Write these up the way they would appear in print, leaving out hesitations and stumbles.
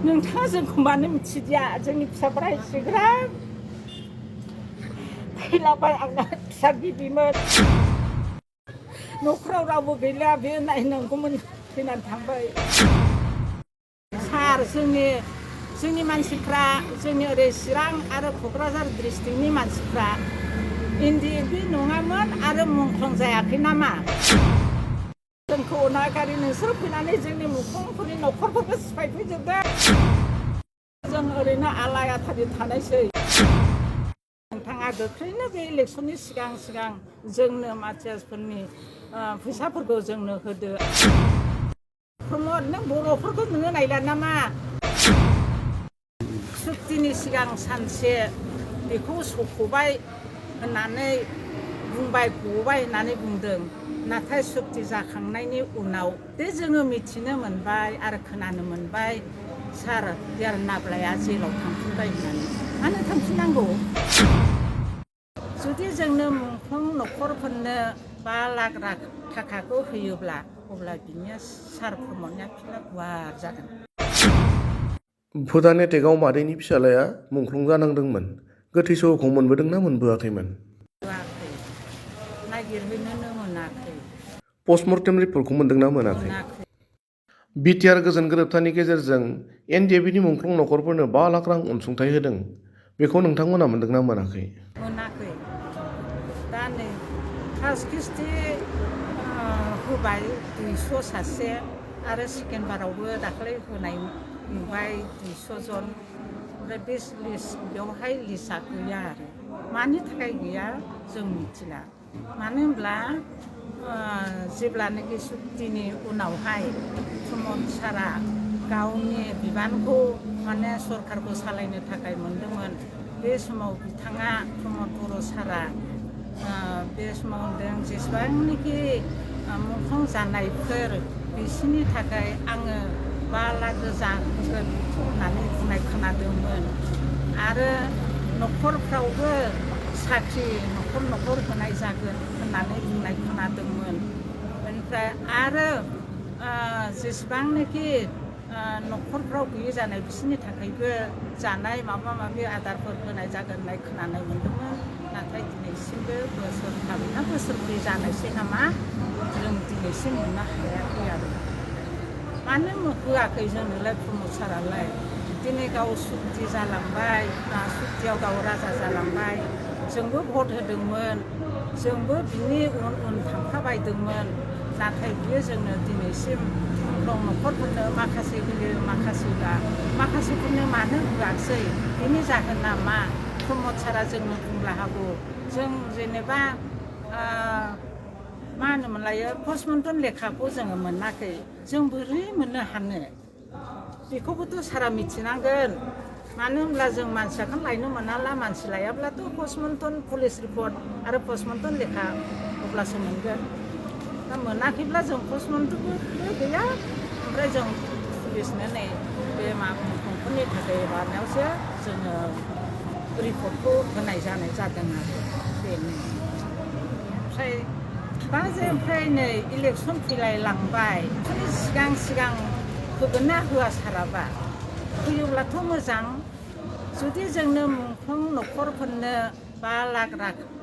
नोंथाङा जोंखौ मानो मिथिदिया जोंनि फिसाफोरा एसेग्राब थैलाबाय आंना फिसा गिबिमोन न'खराव रावबो गैला बे नायनांगौमोन थैनानै थांबाय सार जोंनि मानसिफ्रा जोंनि ओरै चिरां आरो क'क्राझार डिस्ट्रिक्टनि मानसिफ्रा NDFB नङामोन आरो मुंख्लं जायाखै नामा जोंखौ अनागारि नोंसोर फैनानै जोंनि मुंख्लंफोरनि न'खरफोरखौ सिफायफैजोबदों जों ओरैनो आलाय आथारि थानायसै नोंथाङा गोख्रैनो बे इलेक्सननि सिगां जोंनो मानसिफोरनि फैसाफोरखौ जोंनो होदो प्रमद नों बर'फोरखौ नोङो नायला नामा सुक्तिनि सिगां सानसे बेखौ सख'बाय होननानै बुंबाय गबाय होननानै बुंदों नाथाय सुक्ति जाखांनायनि उनाव दे जोङो मिथिनो मोनबाय आरो खोनानो मोनबाय सार बियार नाब्लाया जेलाव थांफिनबाय होननानै मानो थांफिननांगौ जुदि जोंनो मुंख्लं न'खरफोरनो 5 लाख थाखाखौ होयोब्ला अब्ला बिनिया सार प्रमदनिया फिल्डआ गुवार जागोन भुटान एटेकआव मादैनि फिसालाया मुंख्लं जानांदोंमोन गोथै सहखौ मोनबोदोंना मोनबोआखैमोन नागिरहैनोनो मोनाखै पस्टमर्टेम रिपर्टखौ मोनदोंना मोनाखै बिटिआर गोजोन गोरोबथानि गेजेरजों NDFBनि मुंख्लं न'खरफोरनो 5 लाख रां अनसुंथाइ होदों बेखौ नोंथांमोना मोनदोंना मोनाखै दा नै फार्स्ट किस्ति होबाय 200 सासे आरो सेकेन्ड बारावबो दाखालि होनाय नुबाय 200 जन ओमफ्राय बे बेवहाय लिस्टआ गैया आरो मानि थाखाय गैया जों मिथिला मानो होनब्ला जेब्लानोखि सुक्तिनि उनावहाय प्रमद सारा गावनि बिबानखौ माने सरकारखौ सालायनो थाखाय मोनदोंमोन बे समाव बिथाङा प्रमद बर' सारा बे समाव होनदों जेसेबांनाखि मुंख्लं जानायफोर बिसोरनि थाखाय आङो 5 लाख गोजा होगोन होननानै बुंनाय खोनादोंमोन आरो न'खरफ्रावबो साख्रि न'खर होनाय जागोन होननानै बुंनाय खोनादोंमोन बेनिफ्राय आरो जेसेबांनाखि न'खरफ्राव गैयै जानाय बिसोरनि थाखायबो जानाय माबा माबि आदारफोर होनाय जागोन होननाय खोनानाय मोन्दोंमोन नाथाय दिनैसिमबो बोसोरथाम ना बोसोरब्रै जानोसै नामा जों दिनैसिम मोननो हायाखै आरो मानो होआखै जोंनोलाय प्रमद सारालाय दिनै गाव सुक्ति जालांबाय सुक्तियाव गाव राजा जालांबाय जोंबो भट होदोंमोन जोंबो बिनि उन थांफाबायदोंमोन नाथाय बियो जोंनो दिनैसिम मुंख्लं न'खरफोरनो माखासे होयो माखासे होआ माखासेफोरनो मानो होआसै बिनि जाहोना मा प्रमद सारा जोंनो बुंनो हागौ जों जेनेबा मा होनोमोनलायो पस्टमर्टेम लेखाखौ जोङो मोनाखै जों बोरै मोननो हानो बेखौबोथ' सारा मिथिनांगोन मानो होनब्ला जों मानसियाखौनो लायनो मोनाला मानसि लायाब्लाथ' पस्टमर्टेम पुलिस रिपर्ट आरो पस्टमर्टेम लेखा अब्लासो मोनगोन दा मोनाखैब्ला जों पस्टमर्टेमबो गैया ओमफ्राय जों पुलिसनो नै बे मुंख्लंफोरनि थाखाय माबायावसो जोङो रिपर्टखौ होनाय जानाय जादों आरो बेनो ओमफ्राय नै इलेक्सन फैलायलांबाय सिगां होगोन ना होआ साराबा होयोब्लाथ' मोजां जुदि जोंनो मुंख्लं न'खरफोरनो 5 लाख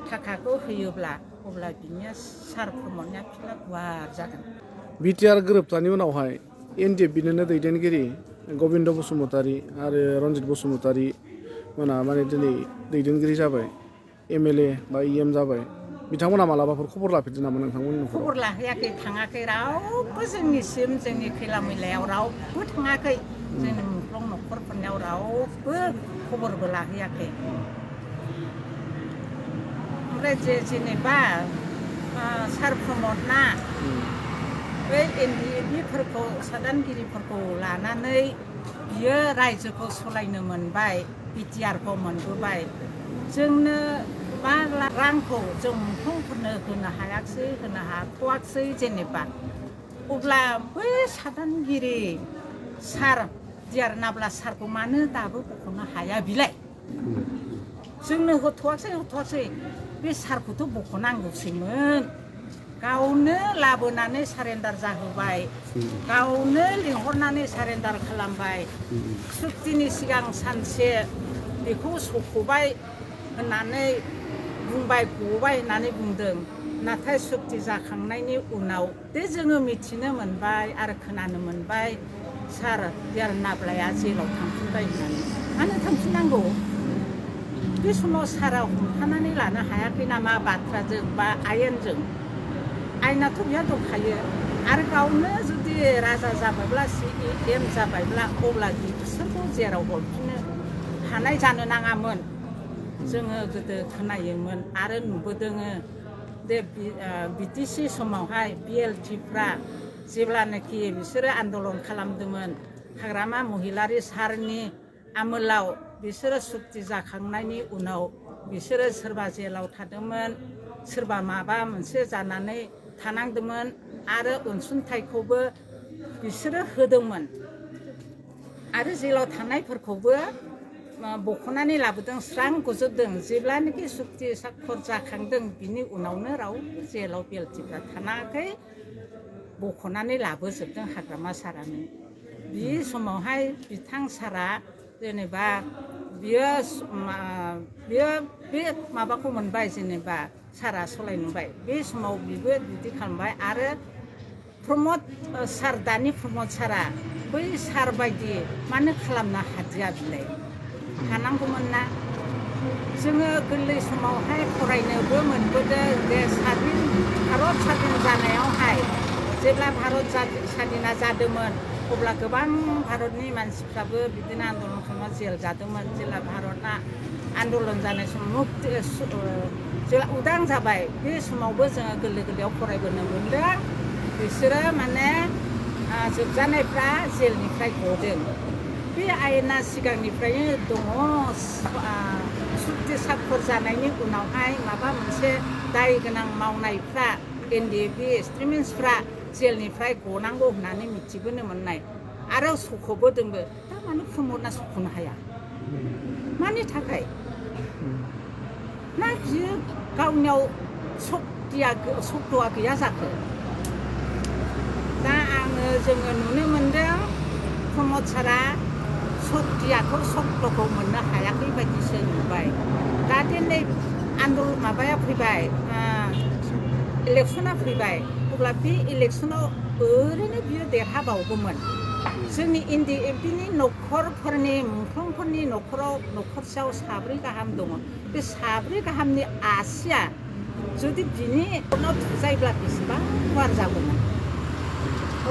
थाखाखौ होयोब्ला अब्ला बिनिया सार प्रमदनिया फिल्डआ गुवार जागोन बिटिआर गोरोबथानि उनावहाय NDFBनिनो दैदेनगिरि गबिन्द बसुमतारी आरो रनजित बसुमतारी मोना माने दिनै दैदेनगिरि जाबाय MLA बा EM जाबाय बिथांमोना मालाबाफोर खबर लाफेरदों नामा नोंथांमोननि न'खराव खबर लाहैयाखै थाङाखै रावबो जोंनिसिम जोंनि खैला मैलायाव रावबो थाङाखै जोंनि मुंख्लं न'खरफोरनियाव रावबो खबरबो लाहैयाखै ओमफ्राय जेनेबा सार प्रमदना बै NDFBफोरखौ सादानगिरिफोरखौ लानानै बियो रायजोखौ सालायनो मोनबाय बिटिआरखौ मोनबोबाय जोंनो 5 लाख रांखौ जों मुंख्लंफोरनो होनो हाथ'वाखै जेनेबा अब्ला बै सादानगिरि सार बियार नाब्ला सारखौ मानो दाबो बख'नो हाया बिलाय जोंनो होथ'वाखै बे सारखौथ' बख'नांगौसैमोन गावनो लाबोनानै सारेन्डार जाहोबाय गावनो लिंहरनानै सारेन्डार खालामबाय सुक्तिनि सिगां सानसे बेखौ सख'बाय होननानै बुंबाय गबाय होननानै बुंदों नाथाय सुक्ति जाखांनायनि उनाव दे जोङो मिथिनो मोनबाय आरो खोनानो मोनबाय सार बियार नाब्लाया जेलाव थांफिनबाय होननानै मानो थांफिननांगौ बे समाव सारा हमथानानै लानो हायाखै नामा बाथ्राजों बा आयेनजों आयेनाथ' बिहा दंखायो आरो गावनो जुदि राजा जाबायब्ला CEM जाबायब्ला अब्ला बिसोरखौ जेराव हरफिननो हानाय जानो नाङामोन जोङो गोदो खोनायोमोन आरो नुबोदोङो दे BTC समावहाय BLTफ्रा जेब्लानाखि बिसोरो आन्दलन खालामदोंमोन हाग्रामा महिलारि सारनि आमोलाव बिसोरो सुक्ति जाखांनायनि उनाव बिसोरो सोरबा जेलाव थादोंमोन सोरबा माबा मोनसे जानानै थानांदोंमोन आरो अनसुंथाइखौबो बिसोरो होदोंमोन आरो जेलाव थानायफोरखौबो बख'नानै लाबोदों स्रां गजोबदों जेब्लानाखि सुक्ति साखर जाखांदों बिनि उनावनो रावबो जेलाव बेलटिफ्रा थानाङाखै बख'नानै लाबोजोबदों हाग्रामा सारानो बे समावहाय बिथां सारा जेनेबा बियो बे माबाखौ मोनबाय जेनेबा सारा सलाय नुबाय बे समाव बिबो बिदि खालामबाय आरो प्रमद सार दानि प्रमद सारा बै सार बायदि मानो खालामनो हादिया बिलाय हानांगौमोन ना जोङो गोरलै समावहाय फरायनोबो मोनबोदों जे भारत स्वाधीन जानायावहाय जेब्ला भारत स्वाधीना जादोंमोन अब्ला गोबां भारतनि मानसिफ्राबो बिदिनो आन्दलन खालामना जेल जादोंमोन जेब्ला भारतआ आन्दलन जानाय समाव जेब्ला उदां जाबाय बे समावबो जोङो गोरलै गोरलैयाव फरायबोनो मोनदों बिसोरो माने जोबजानायफ्रा जेलनिफ्राय गदों बे आयेना सिगांनिफ्रायनो दङ सुक्ति साखर जानायनि उनावहाय माबा मोनसे दाय गोनां मावनायफ्रा NDAB एक्सट्रिमिस्टफ्रा जेलनिफ्राय गनांगौ होननानै मिथिबोनो मोननाय आरो सख'बोदोंबो दा मानो प्रमदना सख'नो हाया मानि थाखाय ना बियो गावनियाव सक्तिया गैया जाखो दा जोङो नुनो मोनदों प्रमद सारा सक्तिखौ मोननो हायाखै बायदिसो नुबाय दा दिनै आन्दलन माबाया फैबाय इलेक्सना फैबाय अब्ला बे इलेक्सनाव ओरैनो बियो देरहाबावगौमोन जोंनि NDABनि न'खरफोरनि मुंख्लंफोरनि न'खरसेयाव 3 गाहाम दङ बे 3 गाहामनि आसिया जुदि बिनि उनाव थुजायोब्ला बेसेबां गुवार जागौमोन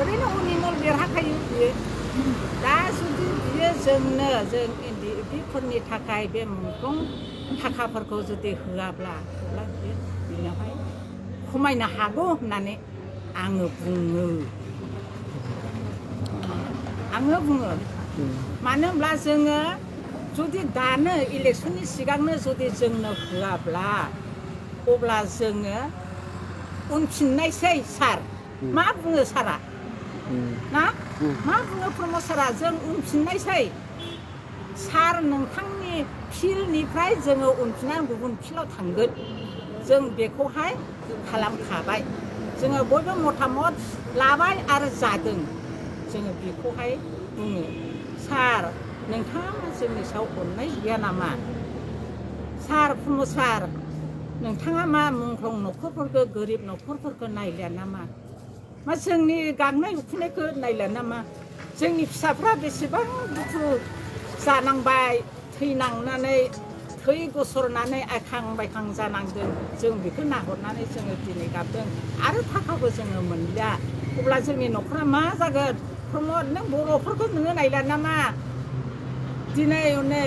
ओरैनो उनिमल देरहाखायो बियो दा जुदि बियो जोंनो जों NDABफोरनि थाखाय बे मुंख्लं थाखाफोरखौ जुदि होआब्ला अब्ला बियो बिनावहाय खमायनो हागौ होननानै आङो बुङो मानो होनब्ला जोङो जुदि दानो इलेक्सननि सिगांनो जुदि जोंनो होआब्ला अब्ला जोङो उनफिननायसै सार मा बुङो सारा ना मा बुङो प्रमद सारा जों उनफिननायसै सार नोंथांनि फिल्डनिफ्राय जोङो उनफिननानै गुबुन फिल्डआव थांगोन जों बेखौहाय खालामखाबाय जोङो बयबो मतामत लाबाय आरो जादों जोङो बेखौहाय बुङो सार नोंथाङा मा जोंनि सायाव अननाय गैया नामा सार प्रमद सार नोंथाङा मा मुंख्लं न'खरफोरखौ गोरिब न'खरफोरखौ नायलिया नामा मा जोंनि गांनाय उखैनायखौ नायलिया नामा जोंनि फिसाफ्रा बेसेबां दुखु जानांबाय थैनांनानै थै गसरनानै आयखां बायखां जानांदों जों बेखौ नाहरनानै जोङो दिनै गाबदों आरो थाखाबो जोङो मोनलिया अब्ला जोंनि न'खरा मा जागोन प्रमद नों बर'फोरखौ नोङो नायला नामा दिनै नै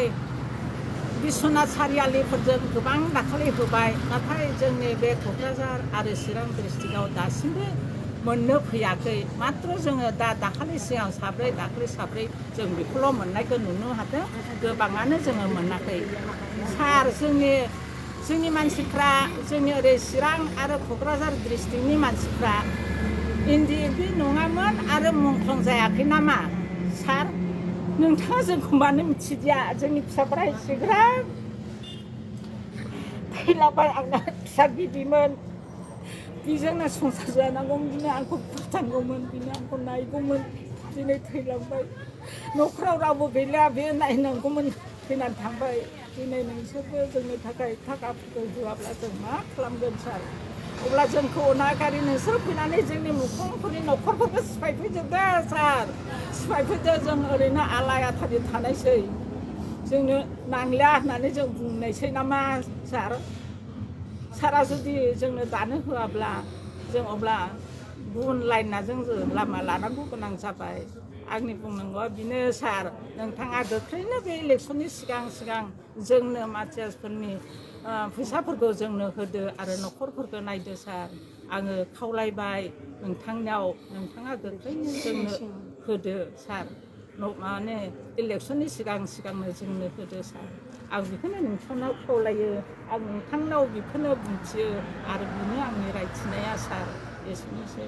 बिश्वनाथ सारियालिफोरजों गोबां दाखालि होबाय नाथाय जोंनि बे क'क्राझार आरो चिरां डिस्ट्रिक्टआव दासिमबो मोननो फैयाखै मात्र जोङो दाखालि सिगां दाखालि 3 जों बेखौल' मोननायखौ नुनो हादों गोबाङानो जोङो मोनाखै सार जोंनि मानसिफ्रा जोंनि ओरै चिरां आरो क'क्राझार डिस्ट्रिक्टनि मानसिफ्रा NDAB नङामोन आरो मुंख्लं जायाखै नामा सार नोंथाङा जोंखौ मानो मिथिदिया जोंनि फिसाफ्रा एसेग्राब थैलाबाय आंना फिसा गिबिमोन बिजोंनो संसार जानांगौमोन बिनो आंखौ फोथांगौमोन बिनो आंखौ नायगौमोन दिनै थैलांबाय न'खराव रावबो गैला बे नायनांगौमोन थैनानै थांबाय दिनै नोंसोरबो जोंनि थाखाय थाखाफोरखौ होआब्ला जों मा खालामगोन सार अब्ला जोंखौ अनागारि नोंसोर फैनानै जोंनि मुंख्लंफोरनि न'खरफोरखौ सिफायफैजोबदो सार सिफायफैदो जों ओरैनो आलाय आथारि थानायसै जोंनो नांलिया होननानै जों बुंनायसै नामा सार सारा जुदि जोंनो दानो होआब्ला जों अब्ला गुबुन लाइनाजों जों लामा लानांगौ गोनां जाबाय आंनि बुंनांगौआ बेनो सार नोंथाङा गोख्रैनो बे इलेक्सननि सिगां जोंनो माथियासफोरनि फैसाफोरखौ जोंनो होदो आरो न'खरफोरखौ नायदो सार आङो खावलायबाय नोंथांनियाव नोंथाङा गोख्रैनो जोंनो होदो सार माने इलेक्सननि सिगांनो जोंनो होदो सार आं बेखौनो नोंथांनाव खावलायो आं नोंथांनाव बेखौनो बुंथियो आरो बेनो आंनि रायथिनाया सार एसेनोसै